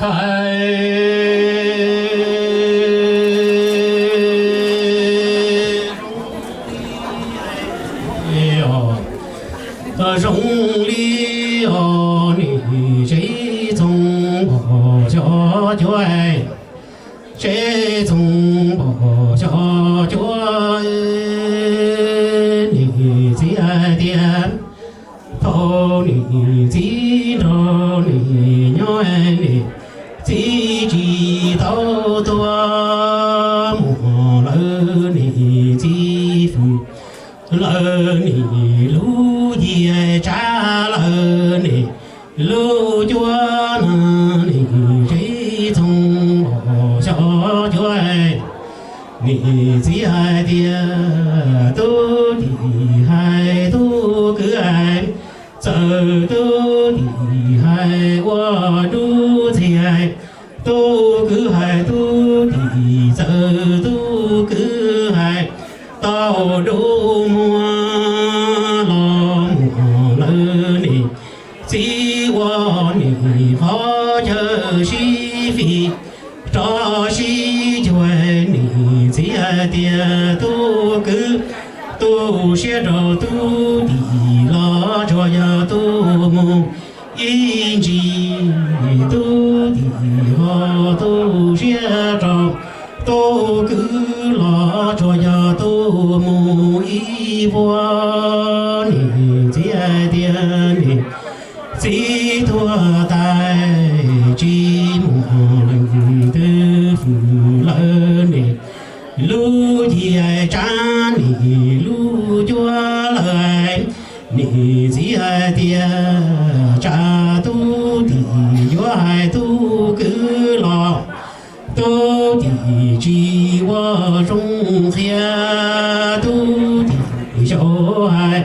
Hais, zoo li os, nim tsev txoos pom xyov cuab, tsev txoos pom xyov cuab, nim txiv hais tias, thaum nim txiv nrog nim nyob, nim txiv tsis tau tuag, muaj lawv nim txiv fwm lawv nim lub yias, tsav lawv nim lub cuab na, nim tsev txoos pom xyov cuab, nim txiv hais tias, tub tim hais tub kwv hais, txawm tub tim hais ua dub txiag, tub kwv hais tub tim, txawm tub kwv hais tau dub muag los, muaj lawv nim txiv ua nim qhov chaw sib fim rov sib cuag, nim txiv hais tias, tub kwv, tu siab rau tub tim los, tsuas yog tub mus ib ntsis, tub tim ho tu siab rau tub kwv los, tsuas yog tub mus ib vuag, nim txiv hais tias, nim txiv tuag tas tsis muaj leej twg fwm lawv nim lub yias, tsav nim lub cuab lawm. Nim txiv hais tias, tsam tub tim yuav hais tub kwv los, tub tim tsis ua zoo qhia, tub tim xyaum hais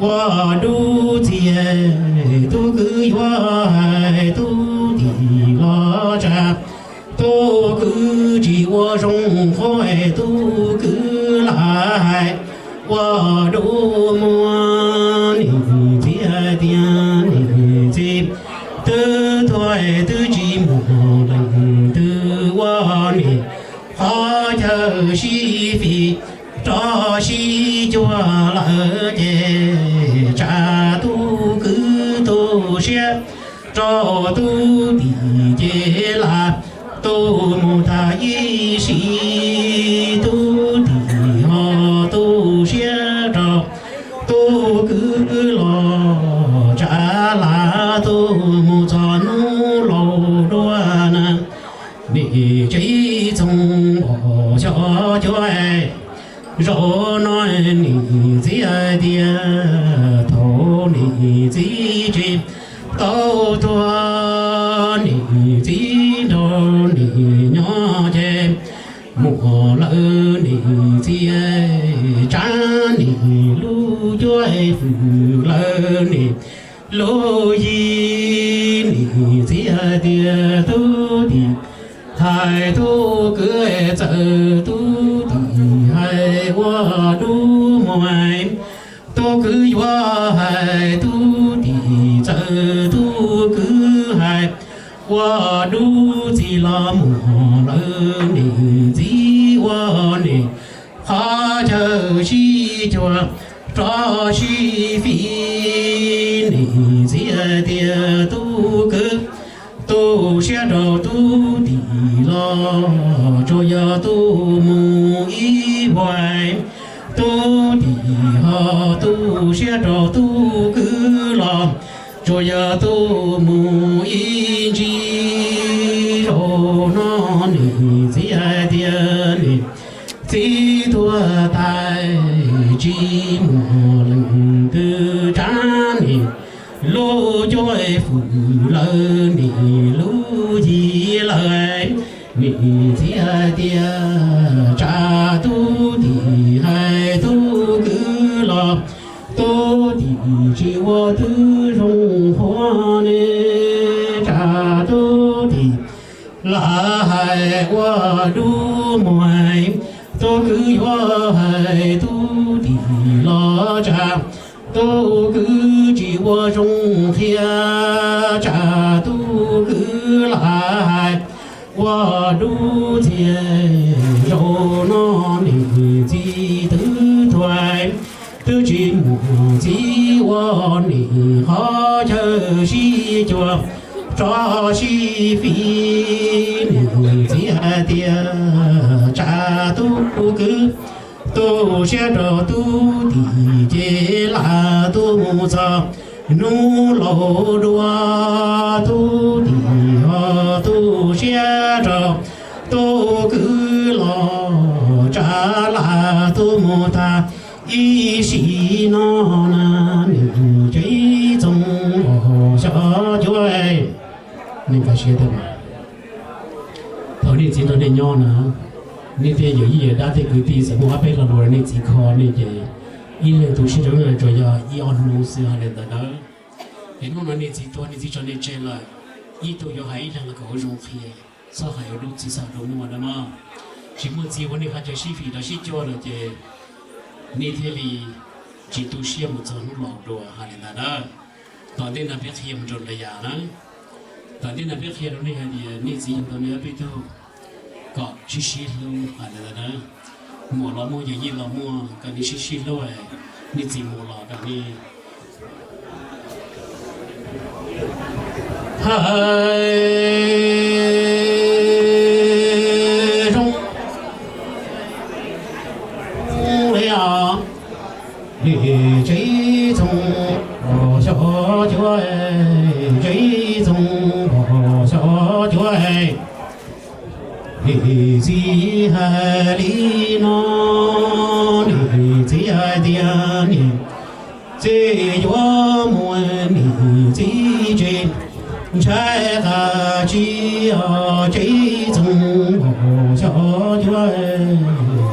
ua dub txiag, tub kwv yuav hais tub tim los tsam tub kwv tsis ua zoo qhia, tub kwv lam hais ua dub muag. Nim txiv hais tias, nim txiv twb tuag twb tsis muaj leej twg ua nim qhov chaw sib fim rov sib cuag lawm ces, tsam tub kwv tu siab rau tub tim ces lam tu mus tag ib sim, tub tim ho tu siab rau tub kwv los, tsam lam tu mus txog hnub laus dua na. Nim tsev txoos pom xyov cuab, zaum no nim txiv hais tias, thaum nim txiv tsis tau tuag, nim txiv nrog nim nyob ces muaj lawv nim txiv, tsav nim lub cuab, fwm lawv nim lub yig. Nim txiv hais tias, tub tim hais tub kwv, txawm tub tim hais ua dub muag, tub kwv yuav hais tub tim, txawm tub kwv hais ua dub txiag los, muaj lawv nim txiv ua nim qhov chaw sib cuag rov sib fim. Nim txiv hais tias, tub kwv tu siab rau tub tim los, tsuas yog tub mus ib vuag, tub tim ho tu siab rau tub kwv los, tsuas yog tub mus ib ntsis. Zaum no nim txiv hais tias, nim txiv tuag tas tsis muaj leej twg, tsav nim lub cuab, fwm lawv nim lub yig lawm. Nim txiv hais tias, tsam tub tim hais tub kwv los, tub tim tsis ua twb zoo qhuav ne, tsam tub tim lam hais ua dub muag, tub kwv yuav hais tub tim los tsam Tub kwv tsis ua zoo qhia, tsam tub kwv lam hais ua dub ntxiag. Zaum no niam txiv twb tuag, twb tsis muaj txiv ua niam qhov chaw sib cuag tso sib fim. Niam txiv hais tias tsam tub kwv tu siab rau tub tim ces lam tuaj mus txog hnub laus dua. Tub tim ho tu siab rau tub kwv los tsam lam tuaj mus tag ib sim no na. Niam tsev txoos los xyov cuav, nej nkag siab tiag mas. Thaum nej txiv nrog nej nyob na, nej tej yawm yij yawm dab tej kwv tij txawm muaj ob peb lo lus nej txiv kho nej ces ib leeg tu siab rau tsuas yog ib ob hnub xwb hais li ntawd na. Ces hnub no nej txiv tuag nej txiv tso nej tseg lawm, ib tug yuav hais ib leeg los kom ua zoo qhia, txhob hais ua dub txiv xav dua muaj na mog. Tsis muaj txiv ua nej qhov chaw sib fim los sib cuag lawm ces nej thiaj li tsis tu siab mus txog hnub laus dua hais li ntawd na. Tom ntej no peb qhia mus rau lawm yam na, tom ntej no peb qhia rau nej hais tias nej txiv yug tau nej ob peb tug kom sib sib hlub hais li ntawd na. Muam los muaj yawm yij los muaj kom nej sib sib hlub, nej txiv mus los kom nej hais zoo li os. Niam tsev txoos los xyov cuav, tsev txoos los xyov cuav. Niam txiv hais li no, niam txiv hais tias niam txiv yuav mus, niam txiv tsis ntshai qas tsis os. Tsev txoos los xyov cuav,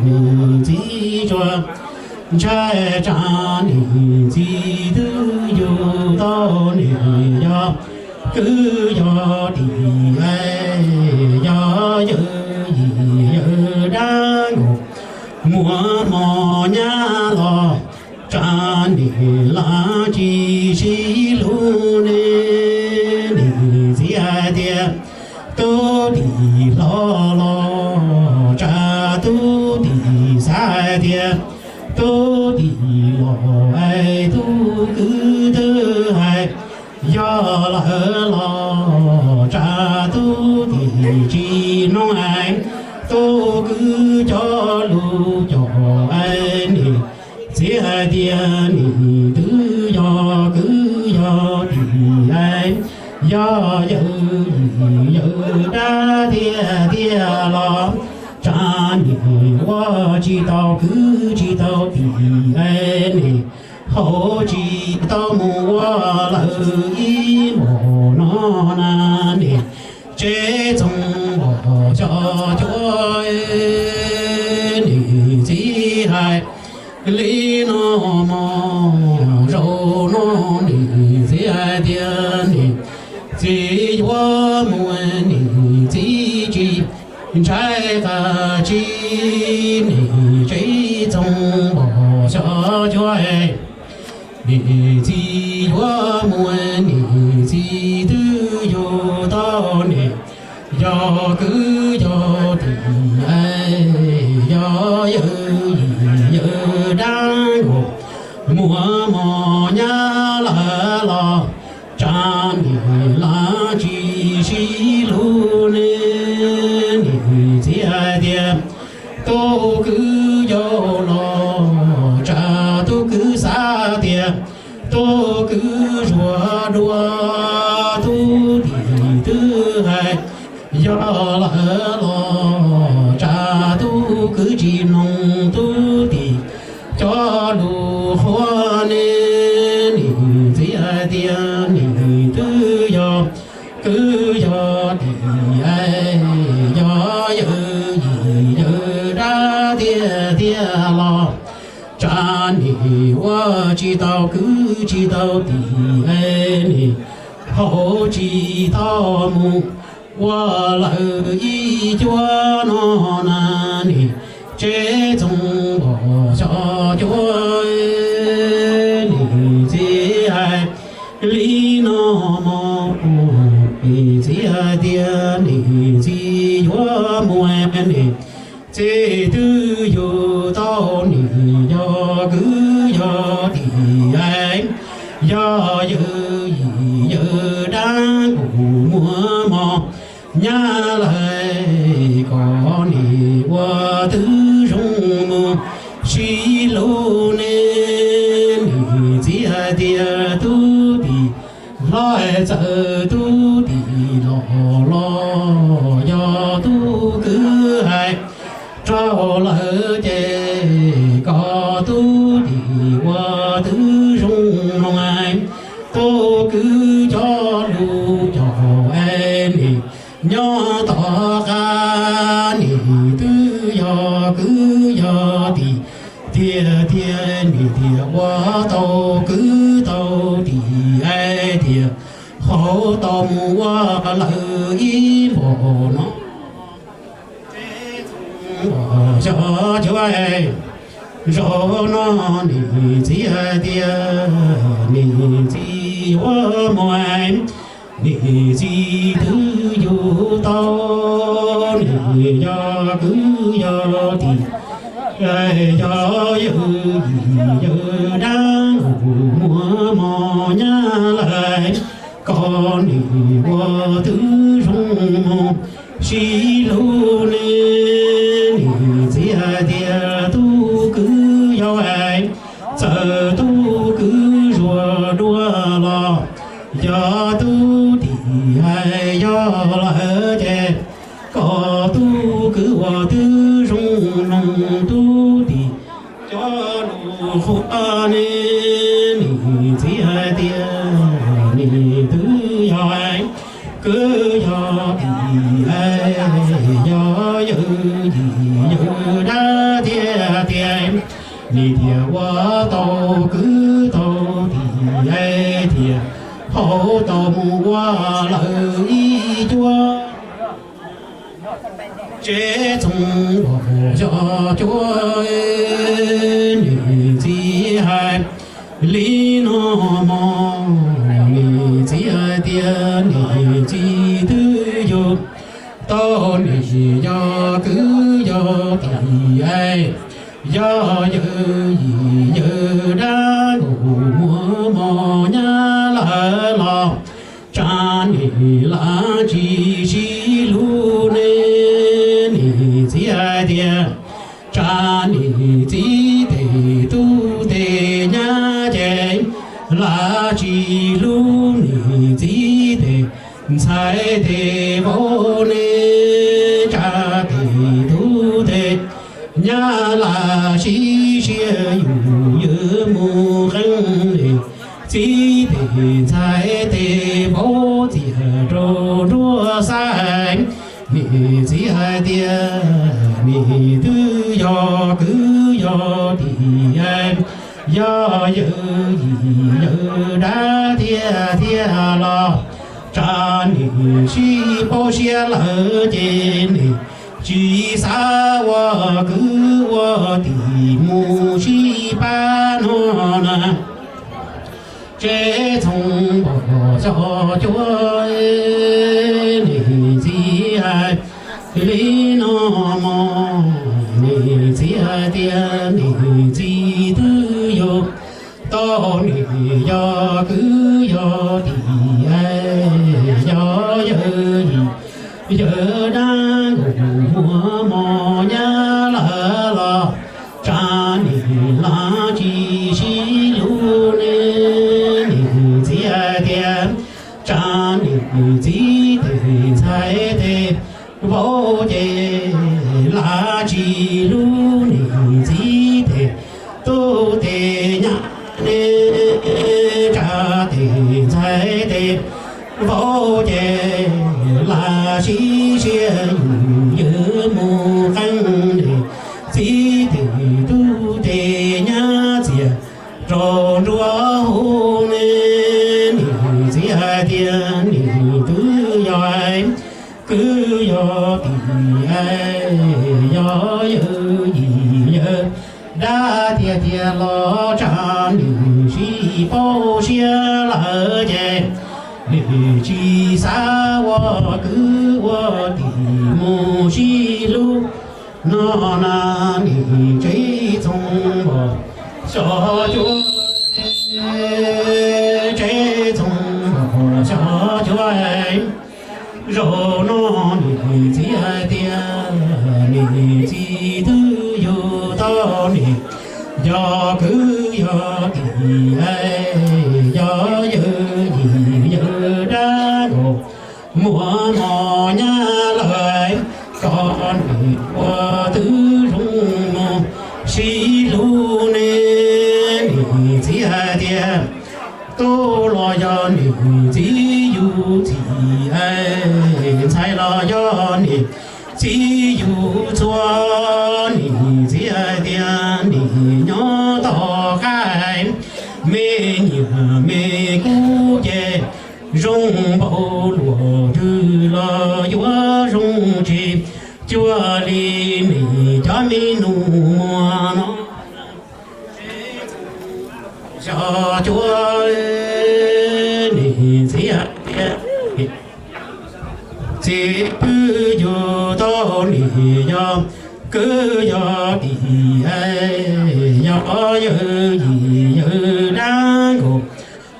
niam txiv tsuas ntshai tsam niam txiv twb yug tau niam yog kwv yog tim, yog yawm yij yawm dab nkaus, muaj mos nyab los tsam niam lam tsis sib hlub ne. Niam txiv hais tias tub tim hlob los tsam tub tim xav hais tias tub tim los es tub kwv twb hais yog lawm los tsam tub tim tsis hnov es tub kwv cov lus coj es niam txiv hais tias niam twb yog kwv yog tim es yog yawm yij yawm dab tiag tiag los tsam niam ua tsis tau kwv tsis tau tim es niam haus tsis tau mus ua lawm ib hmos no na. Niam tsev txoos los xyov cuav, niam txiv hais li no mog. Zaum no niam txiv hais tias niam txiv yuav mus, niam txiv tsis ntshai qas tsis. Niam tsev txoos los xyov cuav, niam txiv yuav mus, niam txiv twb yug tau niam yog kwv yog tim, yog yawm yij yawm dab nkaus, muaj mos nyab lawm los tsam niam lam tsis sib hlub ne. Niam txiv hais tias tub kwv yau los tsam tub kwv xav tias tub kwv zuag dua. Tub tim twb hais yog lawm los tsam tub kwv tsis mloog tub tim cov lus qhuav ne. Niam txiv hais tias niam twb yog kwv yog tim, yog yawm yij yawm dab tiag tiag los tsam niam ua tsis tau kwv tsis tau tim, niam haus tsis tau mus ua lawm ib cuab no na. Niam tsev txoos los xyov cuav, niam Niam txiv twb yug tau, nim yog kwv yog tij, yog yawm yij yawm dab, kuv muaj mos nyab lawm, koj nim ua twb zoo mus sib hlub ne. Niam txiv hais tias tub tim hlob txawm tub tim los los yog tub kwv hais rau lawv ces koj tub tim ua twb zoo mus, tub kwv cov lus coj es nim nyob tom qab. Nim twb yog kwv yog tij tiag tiag, nim tiag ua tau kwv tau tij es tiag haus tau mus ua lawm ib npaug no. Xyov cuab zaum no niam txiv hais tias niam txiv yuav mus, niam txiv twb yug tau, nim yog kwv yog tij, yog yawm yij yawm dab, kuv muaj mos nyab lawm, koj nim ua twb zoo mus sib hlub ne. Niam txiv hais tias tub kwv yog es txawm tub kwv zuag dua los yog tub tim hais yog lawm ces koj tub kwv ua twb zoo mus, tub tim cov lus qhuab ne. Niam txiv hais tias niam twb yog kwv yog tij, yog yawm yij yawm dab tiag tiag, nim tiag ua tau kwv tau tij es tiag haus tau mus ua lawm ib cuab tsev txhoov los xyov cuab. Niam txiv hais li no mog, niam txiv hais tias niam txiv twb yug tau, nim yog kwv yog tij, yog yawm yij yawm dab, kuv muaj mos nyab lawm los tsam nim lam tsis sib hlub ne. Niam txiv hais tias tsam niam txiv tes tub tes nyab ces lam tsis hlub niam txiv tes ntxhais tes vauv ne. Tsam tes tub tes nyab lam sib siab yus ywm mus qee, niam txiv tes ntxhais tes vauv txias rau nruab xab. Niam txiv hais tias niam twb yog kwv yog tij, yog yawm yij yawm dab tiag tiag los tsam niam sib paub siab lawm ces niam tsis xav ua kwv ua tij mus sib pab no na. Tsev txhoov npaum xyov cuab, niam txiv hais li no mog, niam txiv hais tias niam txiv twb yug tau, nim yog kwv yog tij, yog yawm yij yawm dab, kuv muaj mos nyab lawm los tsam nim lam tsis sib hlub ne. Niam txiv hais tias tsam niam txiv tes ntxhais tes vauv ces lam tsis hlub niam txiv tes tub tes nyab ne. Tsam tes ntxhais tes vauv ces lam sib siab yus ywm mus qee, niam txiv tes tub tes nyab txias rau nruab huv ne. Niam txiv hais tias niam twb yog kwv yog tij, yog yawm yij yawm dab tiag tiag los tsam niam sib paub siab lawm ces niam tsis xav ua kwv ua tij mus sib hlub no na, nim tsev txoos npog xyov cuab, tsev txoos npog xyov cuab. Zaum no nim txiv hais tias nim txiv twb yug tau nim cov kwv yog tij, yog yawg yim yawg dab nkaus, muaj mos nyab lawm, koj nim ua twb zoo mus sib hlub ne. Nim txiv hais tias tub los yog nim txiv yug txij, ntxhais los yog nim txiv yug txhua. Nim txiv hais tias nim nyob tom qab, me nyiam me kub ces zoo npaum luaj twg los yuav zoo tsis cuag li nim cov me nus muag no. Xyov cuab, nim txiv hais tias txiv twb yug tau nim yog kwv yog tij, yog yawg yim yawg dab nkaus,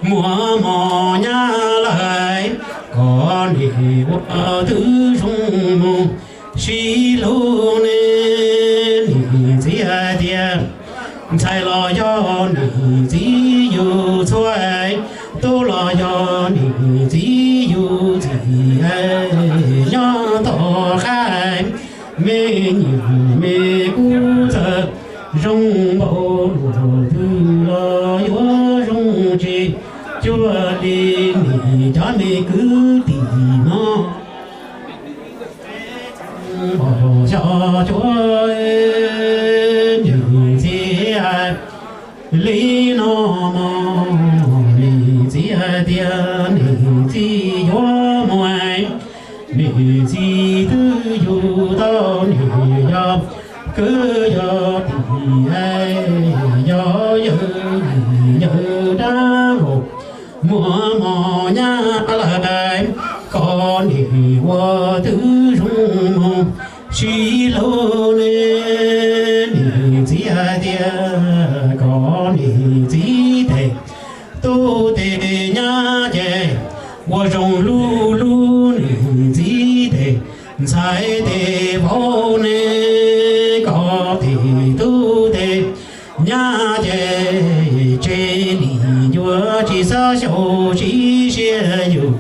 muaj mos nyab lawm, koj nim ua twb zoo mus sib hlub ne. Nim txiv hais tias ntxhais los yog nim txiv yug txhua, tub los yog nim txiv yug txij, nyob tom qab, me nyiam me kub txawm zoo npaum luaj twg los yuav zoo tsis cuag li nim cov me kwv tij no. Npog xyov cuab, nim txiv hais li no mog, nim txiv hais tias nim txiv yuav muaj, nim txiv twb yug tau nim yog kwv yog tij, yog yawg yim yawg dab nkaus, muaj mos nyab lawm, koj nim ua twb zoo mus sib hlub ne. Nim txiv hais tias koj nim txiv tes tub tes nyab ces ua zoo hlub hlub nim txiv tes ntxhais tes vauv ne. Koj tes tub tes nyab ces tseg li yuav tsis txhob xyaum sib siab yus,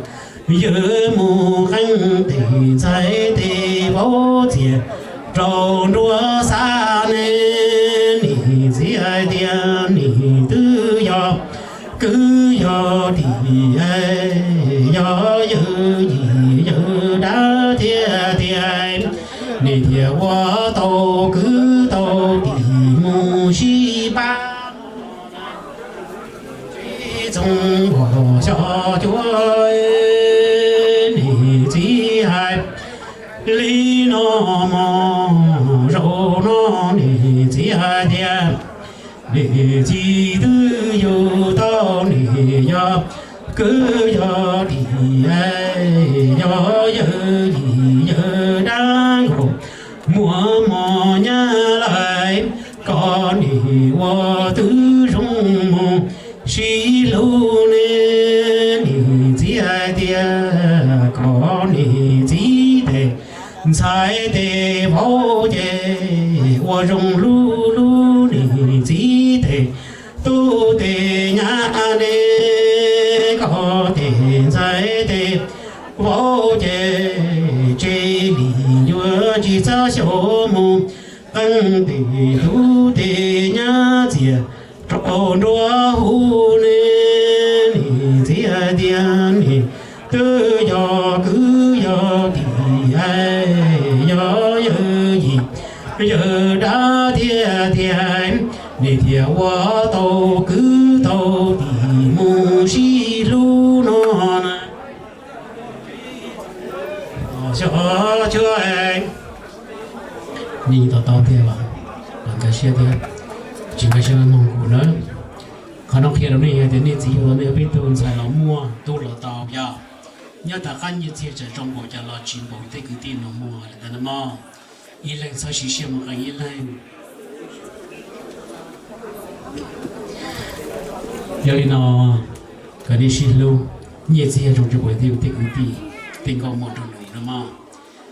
yawg mus qee tes ntxhais tes vauv txias rau nruab xab ne. Nim txiv hais tias nim twb yog kwv yog tij, yog yawg yim yawg dab thiab tiag, nim thiaj ua tau kwv tau tij mus sib pab. Txoos npog xyov cuab, nim txiv hais li no mog, zaum no nim txiv hais tias nim txiv twb yug tau nim yog kwv yog tij, yog yawg yim yawg dab nkaus, muaj mos nyab lawm, koj nim ua twb zoo mus sib hlub ne. Nim txiv hais tias koj nim txiv tes ntxhais tes vauv ces ua zoo hlub hlub nim txiv tes tub tes nyab ne. Koj tes ntxhais tes vauv ces tseg li yuav tsis txhob xyaum mus qee tes tub tes nyab txias rau nruab huv ne. Nim txiv hais tias nim twb yog kwv yog tij, yog yawg yim yawg dab thiab tiag, nim thiaj ua tau kwv tau tij mus sib hlub no na. Xyov cuab, nej to taub tiag los nkag siab thiab tsis nkag siab los mloog kuv na. Qhov no qhia rau nej hais tias nej txiv yug tau nej peb tug ntxhais los muaj tub los tau yog Nyob tom qab nyiaj txiag tsam zoo npaum cas los tsis npaum tej kwv tij no muag lawm ntag no mog. Ib leeg txhob siv siab mus qee ib leeg. Yog li no, kom nej sib hlub, nyiaj txiag zoo tsis npaum tej kwv tij, tej nkauj muam rau nws no mog.